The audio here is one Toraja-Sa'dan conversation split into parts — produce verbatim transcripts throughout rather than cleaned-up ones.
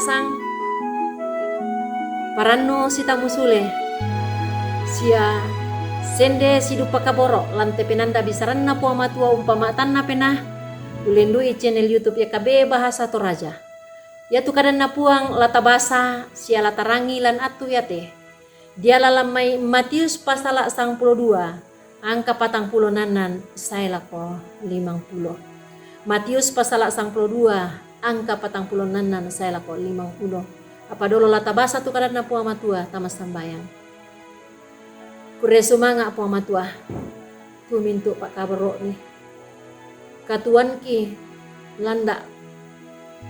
Sang parannu sitamusule, sia sende sidupa kaboro' lan te penanda bisaranna Puang Matua umpama'tanna penaa, ulendu'i channel YouTube Y K B Bahasa Toraja. Iatu kadanna Puang la tabasa sia la tarangi lan attu iate. Diala lan mai Matius pasala sangpulo dua, angka patangpulo nannan sae lako limangpulo. Matius pasala sangpulo dua, angka patangpulo nannan sae lako limangpulo. Apa dolo la tabasa tu kadanna Puang Matua, tama sambayang. Kurre sumanga' Puang Matua, tu mintu' pa'kaboro'mi. Katuoanki landa'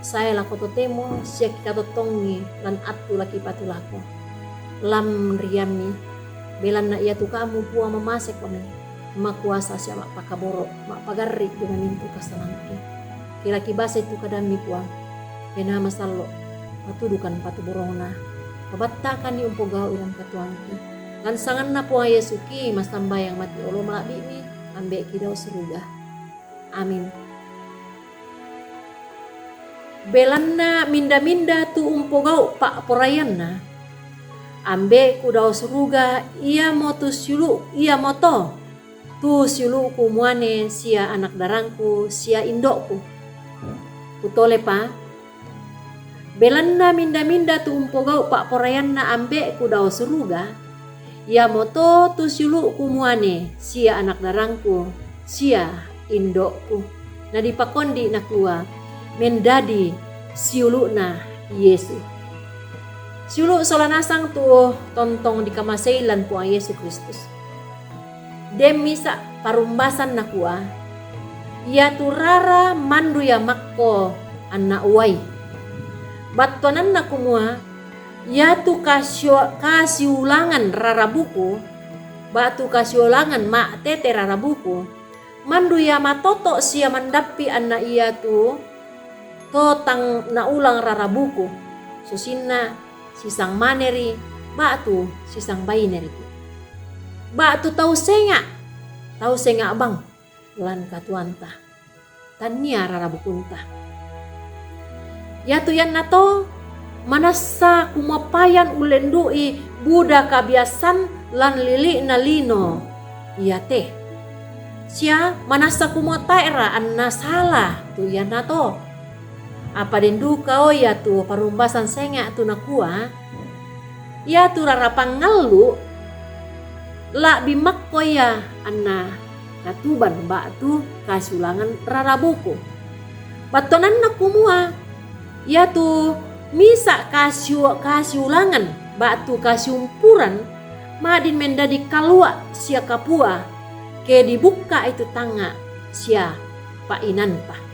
sae lako totemo, sia kikatottongi lan attu la kipatu lako. Lam riammi, belanna iatu Kamu Puang mamasekomi, makuasa sia ma'pakaboro', ma'pagarri' ri mintu' kasalangki. Ke la kibasai tu kadammi Puang, Penaa Masallo', patudukan patuborongna, pabattakanni umpogau'i lan katuoanki. Lan sanganna Puang Yesu ki massambayang mati olo mala'bi'mi, Ambe'ki dao suruga. Amin. Belanna minda-minda tu umpogau' pa'poraianna, Ambe'ku dao suruga, iamo tu siulu', iamoto tu siulu'ku muane sia anak darangku sia indo'ku. Kutolepa, belanna minda-minda tu umpogau' pa'poraianna Ambe'ku dao suruga, iamoto tu siulu'ku muane sia anak darangku sia indo'ku. Nadipakondi nakua, mendadi siulu'na Yesu. Siulu' sola nasang tu tontong dikamasei lan Puang Yesu Kristus. Den misa' parumbasan nakua, iatu rara mandu ia makko anna uai. Battuananna kumua, iatu kasio-, kasiulangan rara buku, ba'tu kasiulangan ma'tete rara buku, mandu ia matoto' sia mandappi' anna iatu to tang naulang rara buku, susinna sisang maneri ba'tu sisang baineriki. Ba'tu tau senga', tau senga' bang lan katuoanta, tannia rara bukunta. Iatu iannato manassa kumua payan ullendu'i buda kabiassan lan lili'na lino iate. Sia manassa kumua tae'ra anna sala tu iannato. Apa den duka o iatu parumbasan senga' tu nakua, iatu rara pangallu' la'bi makko ia anna katuban ba'tu kasiulangan rara buku. Battuananna kumua, iatu misa' kasiu-, kasiulangan ba'tu kasiumpuran ma'din mendadi kalua' sia kapua, ke dibukka'i tu tangnga' sia pa'inanta.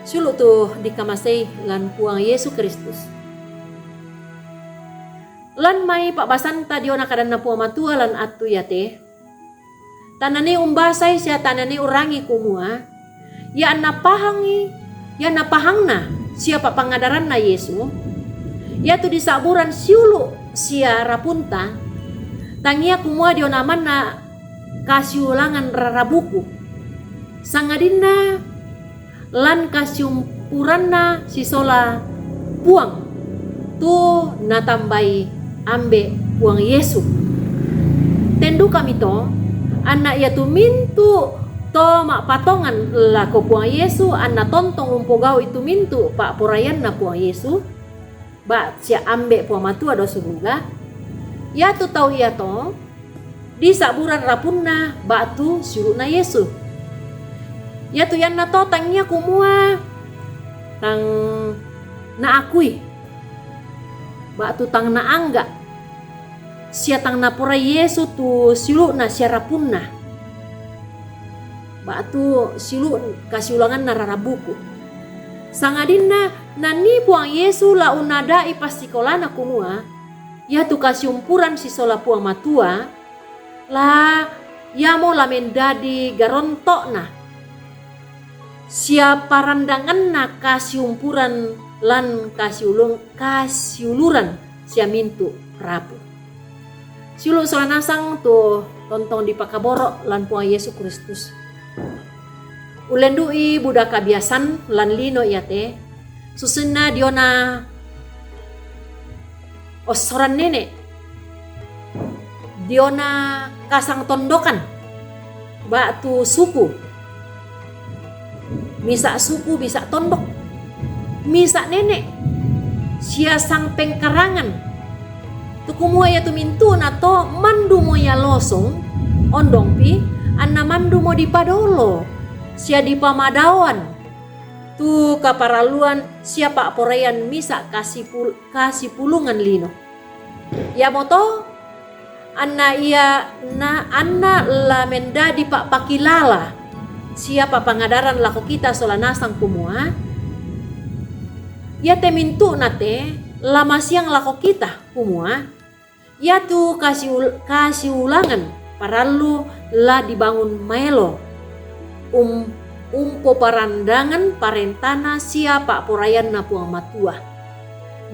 Siulu' tu dikamasei lan Puang Yesu Kristus. Lan mai pa'basanta diona kadanna Puang Matua lan attu iate, tanani umbasai sia tanani urangi kumua, ia anna pahangi, ia anna pahangna sia pa'pangadaranna Yesu, iatu disa'buran siulu' sia rapunta, tangia kumua diona manna kasiulangan rara buku. Sangadinna lan kasiumpuranna sisola Puang, tu natambai Ambe' Puang Yesu. Ten dukami to, anna iatu mintu' to ma'patongan lako Puang Yesu, anna tontong umpogau'i tu mintu' pa'poraianna Puang Yesu, ba' sia Ambe' Puang Matua dao suruga, iatu tau iato disa'buran rapunna ba'tu siulu'na Yesu. Iatu iannato tangia kumua tang naakui, ba'tu tang naangga', sia tang naporai Yesu tu siulu'na sia rapunna, ba'tu siulu' kasiulanganna rara buku. Sangadinna nanii Puang Yesu la unnada'i passikolana kumua, iatu kasiumpuran sisola Puang Matua, la iamo la mendadi garonto'na sia parandanganna kasiumpuran lan kasiulung-, kasiuluran sia mintu' rapu. Siulu' sola nasang tu tontong dipakaboro' lan Puang Yesu Kristus. Ullendu'i buda kabiasan lan lino iate, Susunna diona ossoran nene', diona kasang tondokan, ba'tu suku, misa' suku, misa' tondok, misa' nene', sia sang pengkarangan. Tu kumua iatu mintu'na to mandumo ia losong, ondongpi, anna mandumo dipadolo, sia dipamadaoan tu kaparalluan sia pa'poraian misa' kasipul-, kasipulungan lino. Iamoto anna ia na-, anna la mendadi pa'pakilala sia pa'pangadaran lako kita sola nasang kumua, iate mintu'na te la masiang lako kita, kumua, iatu kasiul-, kasiulangan parallu la dibangun maelo, um-, umpoparandangan parentana sia pa'poraianNa Puang Matua.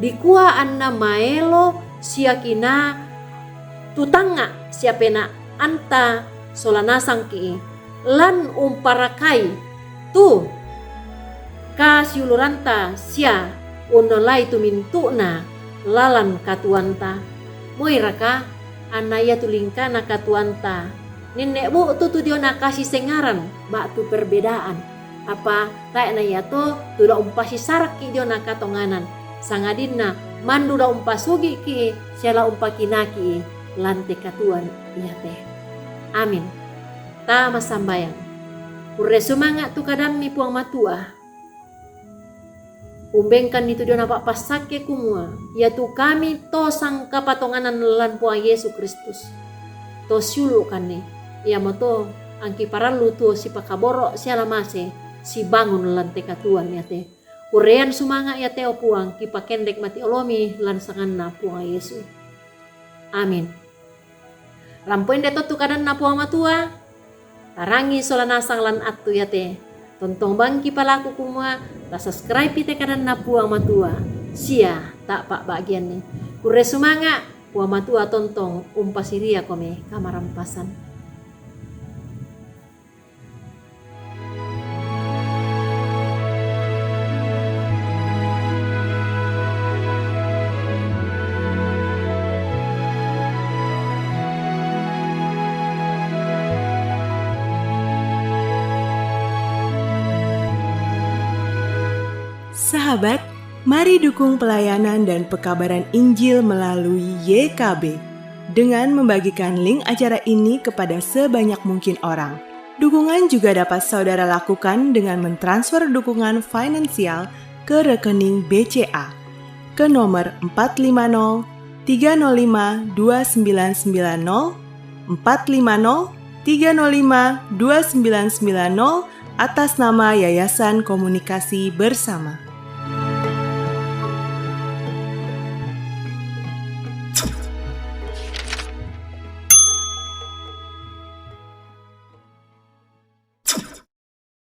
Dikua anna maelo sia kinaa tu tangnga' sia penaanta sola nasangki', lan umparakai tu kasiuluranta sia unnolai tu mintu'na lalan katuoanta. Moiraka anna iatu lingkana katuoanta nenne' bu'tu tu diona kasisengaran ba'tu perbedaan, apa tae' na iato tu la umpasisarakki' diona katonganan, sangadinna mandu la umpasugi'ki' sia la umpakinaaki'i lan te katuoan iate. Amin. Ta massambayang. Kurre sumanga' tu kadamMi, Puang Matua. Umbengkanni tu diona pa'passakke kumua, iatu kami to sangkapatonganan lan Puang Yesu Kristus, to siulu'kanni, iamoto angki parallu tuo sipakaboro' sia la mase sibangun lan te katuoan iate. Kurrean sumanga' iate, o Puang, kipakendek mati oloMi lan sanganNa Puang Yesu. Amin. Rampo inde to tu kadanNa Puang Matua, tarangi sola nasang lan attu iate. Tontong bang kipalaku kumua la subscribe-i te kadanNa Puang Matua sia ta pa'ba'gianni. Kurre sumanga', Puang Matua tontong umpasiriakomi kamarampasan. Sahabat, mari dukung pelayanan dan pekabaran Injil melalui Y K B dengan membagikan link acara ini kepada sebanyak mungkin orang. Dukungan juga dapat saudara lakukan dengan mentransfer dukungan finansial ke rekening B C A ke nomor empat lima nol tiga nol lima dua sembilan sembilan nol, empat lima nol tiga nol lima dua sembilan sembilan nol, atas nama Yayasan Komunikasi Bersama.